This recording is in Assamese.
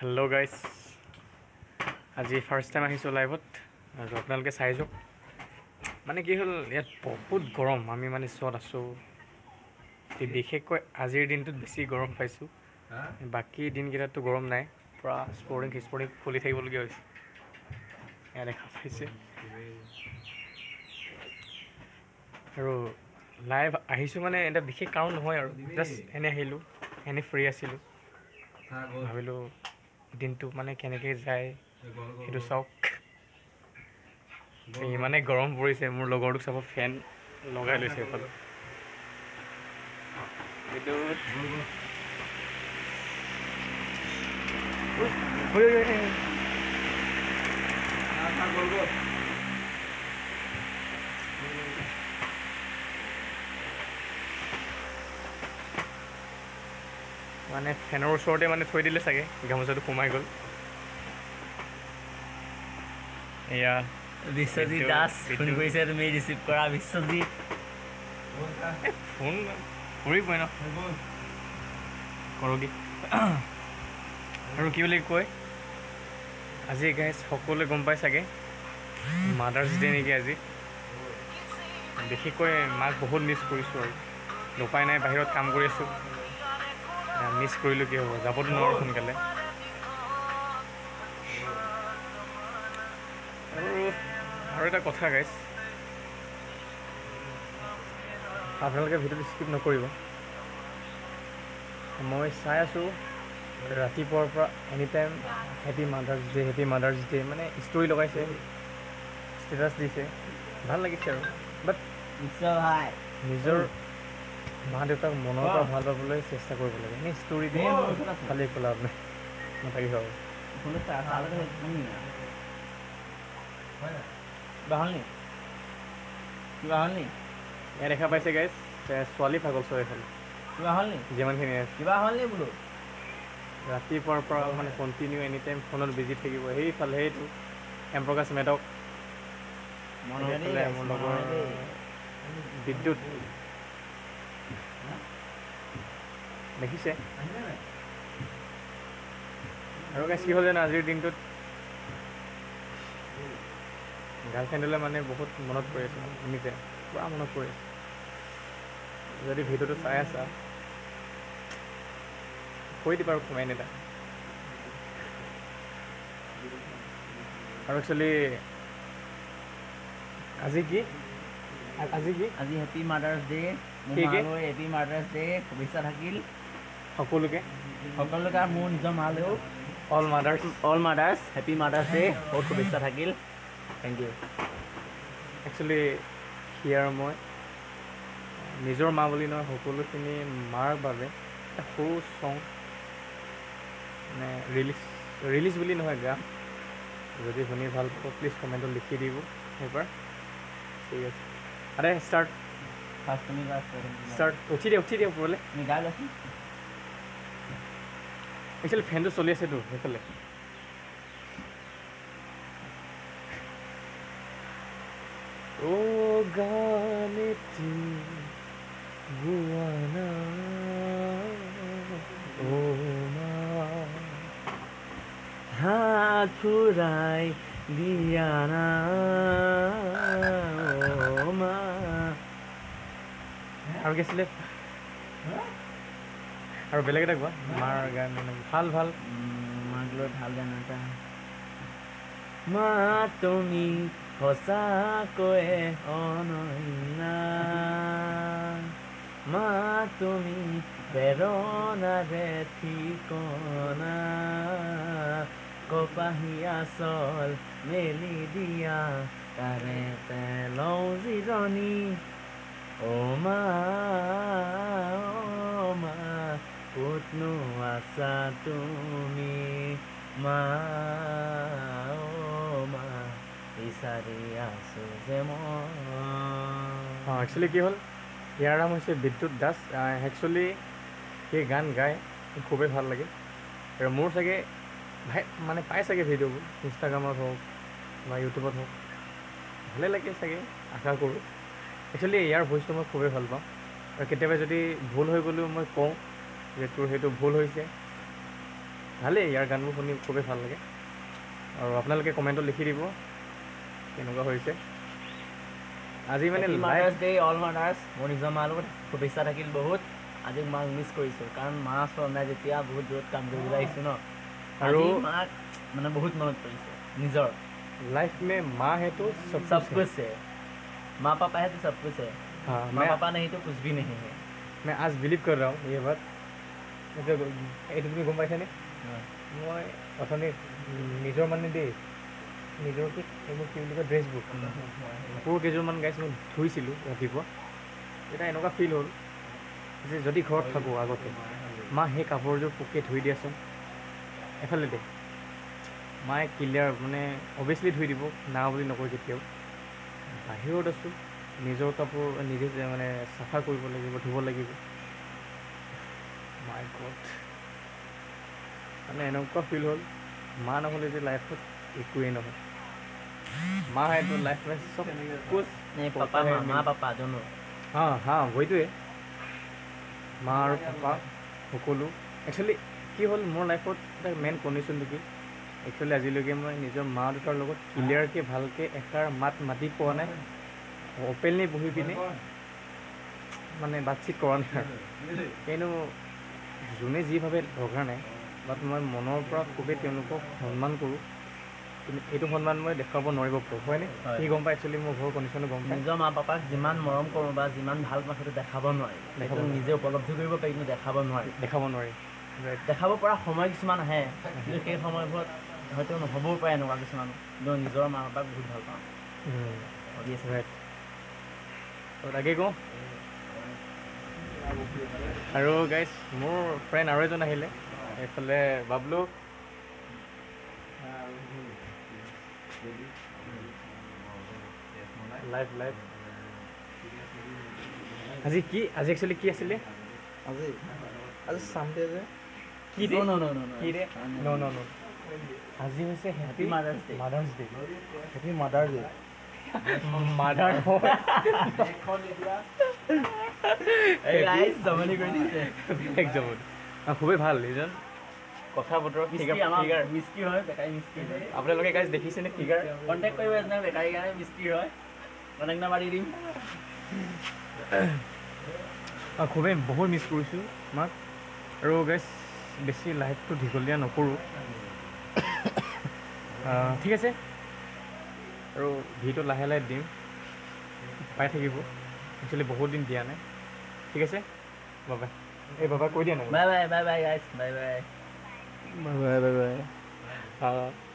হেল্ল' গাইজ, আজি ফাৰ্ষ্ট টাইম আহিছোঁ লাইভত আৰু আপোনালোকে চাই যাওক। মানে কি হ'ল, ইয়াত বহুত গৰম, আমি মানে চত আছোঁ। বিশেষকৈ আজিৰ দিনটোত বেছি গৰম পাইছোঁ, বাকী দিনকেইটাততো গৰম নাই। পূৰা স্পৰ্টিং স্পৰ্টিং খুলি থাকিবলগীয়া হৈছে, এয়া দেখা পাইছে। আৰু লাইভ আহিছোঁ মানে এটা বিশেষ কাৰণ নহয় আৰু, জাষ্ট এনেই আহিলোঁ, এনেই ফ্ৰী আছিলোঁ, ভাবিলোঁ দিনটো মানে কেনেকৈ যায় সেইটো চাওক। ইমানেই গৰম পৰিছে, মোৰ লগৰটোক চাব ফেন লগাই লৈছে এইফালে। মানে ফেনৰ ওচৰতে মানে থৈ দিলে চাগে, গামোচাটো সোমাই গ'ল। এয়া বিশ্বজিৎ দাস ফোন কৰিছে, তুমি ৰিচিভ কৰা বিশ্বজিৎ। ফোন কৰিবই ন, কৰগী। আৰু কি বুলি কয়, আজি গাইজ সকলোৱে গম পাই চাগে মাদাৰ্ছ ডে নেকি আজি। বিশেষকৈ মাক বহুত মিছ কৰিছোঁ আৰু উপায় নাই, বাহিৰত কাম কৰি আছোঁ, মিছ কৰিলোঁ কি হ'ব, যাবতো নোৱাৰোঁ সোনকালে। আৰু এটা কথা গাইজ, আপোনালোকে ভিডিঅ'টো স্কিপ নকৰিব। মই চাই আছোঁ ৰাতিপুৱাৰ পৰা any time happy mother's day, happy mother's day, মানে ষ্টৰি লগাইছে, ষ্টেটাছ দিছে, ভাল লাগিছে আৰু। বাট নিজৰ মা দেউতাক মনৰ পৰা ভাল পাবলৈ চেষ্টা কৰিব লাগে, এনেই ষ্টৰি দিয়ে খালি একো লাভ নাই, নাথাকিব। এয়া দেখা পাইছে গাইজ, ছোৱালী পাগল চব এইফালে যিমানখিনি আছে কিবা হ'ল নি বোলো। ৰাতিপুৱাৰ পৰা মানে কণ্টিনিউ এনি টাইম ফোনত বিজি থাকিব। সেইফালে সেইটো এম প্ৰকাশ মেদক, সেইফালে মোৰ লগৰ বিদ্যুৎ দেখিছে। আৰু গাইজ কি হ'ল জানো, আজিৰ দিনটোত গাৰ্লফ্ৰেণ্ডলৈ মানে বহুত মনত পৰি আছে, এনি টাইম পূৰা মনত পৰি আছে। যদি ভিডিঅ'টো চাই আছা কৈ দিবা আৰু কমেণ্ট এটা। আৰু একচুৱেলি আজি কি, আজি কি, আজি হেপী মাদাৰ্ছ ডে। মোৰ হেপী মাদাৰ্ছ ডে শুভেচ্ছা থাকিল সকলোকে, সকলোকে, আৰু মোৰ নিজৰ মালৈও। All mothers, all mothers happy mother's day, বহুত শুভেচ্ছা থাকিল, thank U. Actually সি আৰু মই নিজৰ মা বুলি নহয়, সকলোখিনি মাৰ বাবে এটা সৰু চং মানে ৰিলিজ বুলি নহয়, গান। যদি শুনি ভাল পাব প্লিজ কমেণ্টত লিখি দিব সেইবাৰ, ঠিক আছে। আৰে ষ্টাৰ্ট, ষ্টাৰ্ট, উঠি দিয়া, উঠি দিয়া ওপৰলৈ। একচুৱেলি ফেনটো চলি আছেতো সেইফালে। অ' গান এটি গোৱানা অ' মা, হাত ফুৰাই দিয়া না অ' মা। আৰু কি আছিলে, আৰু বেলেগ এটা কোৱা মাৰ গান, মানে ভাল ভাল মাক লৈ ভাল গান এটা। মা তুমি সঁচাকৈয়ে অনন্যা, মা তুমি প্ৰেৰণাৰে ঠিকনা, কপাহী আচল মেলি দিয়া তাৰে লওঁ জিৰণি। অ' মা, অ' মা ক'তনো আছা তুমি, মা অ' মা বিচাৰি আছো যে মই। অঁ, একচুৱেলি কি হ'ল, ইয়াৰ নাম হৈছে বিদ্যুৎ দাস। একচুৱেলি সি গান গায়, খুবেই ভাল লাগে। আৰু মোৰ চাগে ভাই মানে পাই চাগে ভিডিঅ'বোৰ ইনষ্টাগ্ৰামত হওক বা ইউটিউবত হওক, ভালে লাগে চাগে, আশা কৰোঁ। একচুৱেলি ইয়াৰ ভইচটো মই খুবেই ভাল পাওঁ। আৰু কেতিয়াবা যদি ভুল হৈ গ'লেও মই কওঁ যে তোৰ সেইটো ভুল হৈছে, ভালেই, ইয়াৰ গানবোৰ শুনি খুবেই ভাল লাগে। আৰু আপোনালোকে কমেণ্টত লিখি দিব কেনেকুৱা হৈছে আজি। মানে মাদাৰ্ছ ডে অল মাদাৰ্ছ, মোৰ নিজৰ মাৰ লগত শুভেচ্ছা থাকিল বহুত। আজি মাক মিছ কৰিছোঁ, কাৰণ মা চোৱা নাই যেতিয়া বহুত দূৰত কাম কৰিবলৈ আহিছোঁ ন। আৰু মাক মানে বহুত মনত পৰিছে নিজৰ। লাইফ মে মা হে তো सब कुछ है, माँ पापा है तो सब कुछ है। हाँ, माँ पापा नहीं तो कुछ भी नहीं है। मैं आज बिलीव कर रहा हूँ ये बात। এইটো তুমি গম পাইছানে? মই অথনি নিজৰ মানে দেই, নিজৰ কি এইবোৰ কি বুলি কয় ড্ৰেছবোৰ, কাপোৰ কেইযোৰমান গাইছ মই ধুইছিলোঁ ৰাতিপুৱা। এতিয়া এনেকুৱা ফিল হ'ল যে যদি ঘৰত থাকোঁ আগতে, মা সেই কাপোৰযোৰ পোকে ধুই দিয়াচোন এফালে দে, মায়ে ক্লিয়াৰ মানে অভিয়াছলি ধুই দিব, না বুলি নকয় কেতিয়াও। বাহিৰত আছোঁ, নিজৰ কাপোৰ নিজে মানে চাফা কৰিব লাগিব, ধুব লাগিব। মাই গড, মানে এনেকুৱা ফিল হ'ল মা নহ'লে যে লাইফত একোৱেই নহয়। মা है तो लाइफ में सब कुछ। पापा, माँ पापा दोनों। হা হা, সেইটোৱে, মা আৰু পাপা সকলো। একচুৱেলি কি হ'ল মোৰ লাইফত এটা মেইন কণ্ডিশ্যনটো কি, একচুৱেলি আজিলৈকে মই নিজৰ মা দেউতাৰ লগত ক্লিয়াৰকৈ ভালকৈ এষাৰ মাত মাতি পোৱা নাই, অ'পেনলি বহি পিনে মানে বাতচিত কৰা নাই আৰু। কিন্তু যোনে যি ভাবে দৰকাৰ নাই, বাট মই মনৰ পৰা খুবেই তেওঁলোকক সন্মান কৰোঁ, কিন্তু এইটো সন্মান মই দেখুৱাব নোৱাৰিব পাৰোঁ, হয়নে? সি গম পায় একচুৱেলি মোৰ ঘৰৰ কণ্ডিশ্যনো গম পায়। নিজৰ মা পাপাক যিমান মৰম কৰোঁ বা যিমান ভাল পাওঁ সেইটো দেখাব নোৱাৰি, সেইটো নিজে উপলব্ধি কৰিব পাৰি কিন্তু দেখাব নোৱাৰি। দেখাব নোৱাৰি, দেখাব পৰা সময় কিছুমান আহে, কিন্তু সেই সময়বোৰত হয়তো নহ'বও পাৰে এনেকুৱা কিছুমান। কিন্তু নিজৰ মা পাপাক বহুত ভাল পাওঁ। তাকে কওঁ। আৰু গাইজ মোৰ ফ্ৰেণ্ড আৰু এজন আহিলে এইফালে, বাবলু। লাইভ লাইভ আজি কি, আজি একচুৱেলি কি আছিলে? আজি আজি চানডে যে কি ডে? কি ডে? ন ন ন, আজি হৈছে happy Mother's Day. Mother's Day, happy Mother Day. Mother খুবেই ভাল এইজন, কথা বতৰা ফিগাৰ মিস্ত্ৰী হয়, বেকাৰী মিস্ত্ৰী হয়। আপোনালোকে গাইজ দেখিছেনে ফিগাৰ? কণ্টেক্ট কৰিব এজনে, বেকাৰী কাৰণে মিস্ত্ৰী হয়, কণ্টেক্ট নাম্বাৰ দি দিম। খুবেই বহুত মিছ কৰিছোঁ মাক। আৰু গাইজ বেছি লাইফটো দীঘলীয়া নকৰোঁ, ঠিক আছে? আৰু ভিডিঅ' লাহে লাহে দিম, পাই থাকিব। একচুৱেলি বহুত দিন দিয়া নাই, ঠিক আছে? বাবাই, এই বাবা কৈ দিয়া নাই। Bye bye, bye bye guys, bye bye, bye bye, bye bye.